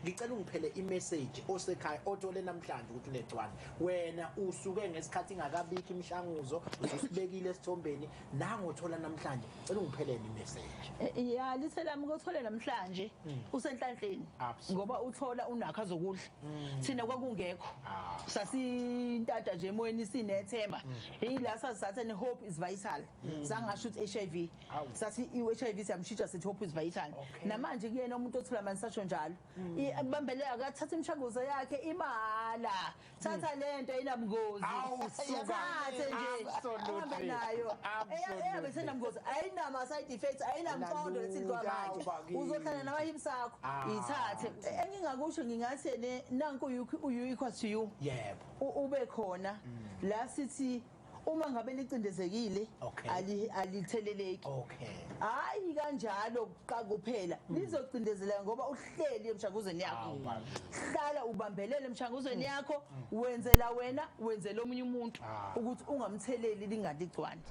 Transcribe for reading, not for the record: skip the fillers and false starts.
Ngicela ungiphele imessage osekhaya othole namhlanje ukuthi unegciwane. Wena usuke ngesikhathi ingakabikho imishanguzo, ususibekile esithombeni, nangothola namhlanje. Cela ungiphelele imessage. Ya, lithe lami kothole namhlanje usenhlanhleni ngoba uthola unakho azokudla. Thina kwakungekho. Sasintanta nje emoyeni sinethemba. Yila sasathe ne hope is vital. Sangasho ukuthi HIV. Sathi i-HIV siyamshintsha, sithi hope is vital. Namanje kuyena umuntu othola manje sasho njalo. Ibambeleka, akathatha imishanguzo yakhe imahhala. Thatha lento, ayinabungozi. Awu, suka. Thathe nje. Ahambe nayo. Eyabe senamngozi, ayinama side effects, ayinamqondo lesidliwa manje. Bakithi. Uzohlala nama-hips akho. Ithathe. Engingakusho, ngingathi ne nanku u equals to U. Ube khona la sithi uma ngabe licindezekile alitheleleki. Hayi kanjalo qa kuphela, lizocindezeleka ngoba uhleli emshanguzweni yakho. Awu, baba. Hlala ubambelele emshanguzweni yakho, wenzela wena, wenzela omunye umuntu ukuthi ungamtheleli lingaligcwani.